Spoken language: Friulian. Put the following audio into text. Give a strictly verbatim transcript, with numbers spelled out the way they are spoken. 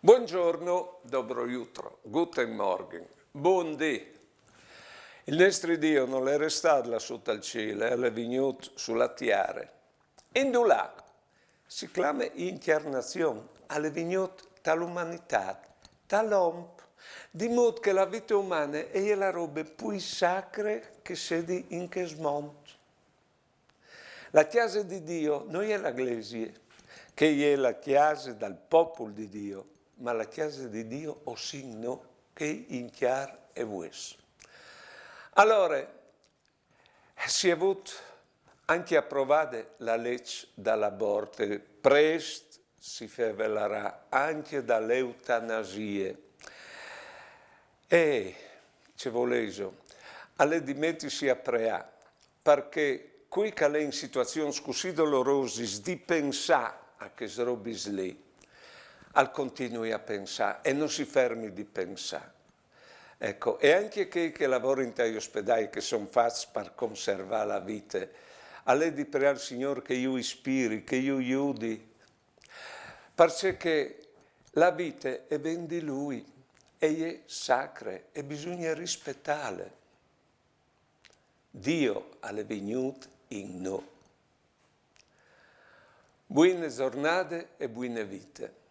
Buongiorno, dobro jutro, guten Morgen, bundì. Il nestri Dio nol è restât là sù tal cîl, al è vignût su la tiere. Indulà? Si clame incjarnazion, al è vignût ta la umanitât, ta l'om, di mût che la vite umane e je la robe plui sacre che e sedi in chest mont. La cjase di Dio no je la glesie, che e je la cjase dal popul di Dio, ma la cjase di Dio o sin nô, chei incjar e vues. Alore, si è vût ancje aprovade la leç dal abort, prest si fevelarà ancje da la eutanasie. E ce volêso, al è di metisi a preâ, parcè cui che al è in situazions cussì dolorosis di pensâ a chês robis li, al continui a pensâ e no si fermi di pensâ. Eco, e ancje chei che lavorin tai ospedâi, che son fats par conservâ la vite, al è di preâ il Signôr che ju ispiri, che ju judi, parcè che la vite e ven di lui, e je sacre, e bisugne rispetâle. Dio al è vignût in nô. Buine zornade e buine vite.